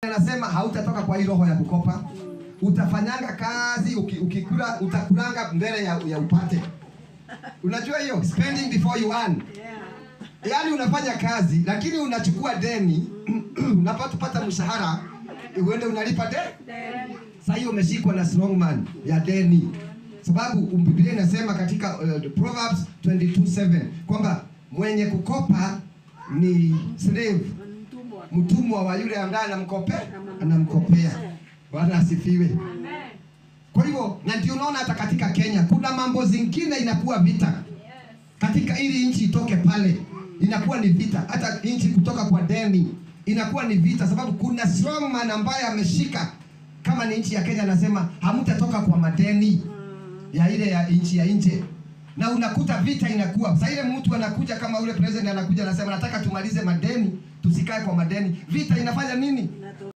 Anasema hautatoka kwa hii roho ya kukopa. Utafanyanga kazi ukikula utakulanga mbele ya upate. Unajua hiyo spending before you earn. Yaani unafanya kazi lakini unachukua deni, unapata mshahara uende unalipa deni. Sasa hiyo umeshikwa na strong man ya deni. Sababu Biblia inasema katika Proverbs 22:7 kwamba mwenye kukopa ni slave, mtumwa wa yule ambaye anamkopea. Bwana asifiwe. Kwa hivyo na ndio unaona hata katika Kenya kuna mambo zingine inakuwa vita. Katika ili nchi itoke pale inakuwa ni vita. Hata nchi kutoka kwa deni inakuwa ni vita, sababu kuna strong man ambaye ameshika. Kama ni nchi ya Kenya anasema hamtatoka kwa madeni ya ile ya nchi ya nje, na unakuta vita inakuwa sasa. Ile mtu anakuja kama ule president anakuja anasema nataka tumalize madeni, tusikae kwa madeni. Vita inafanya nini?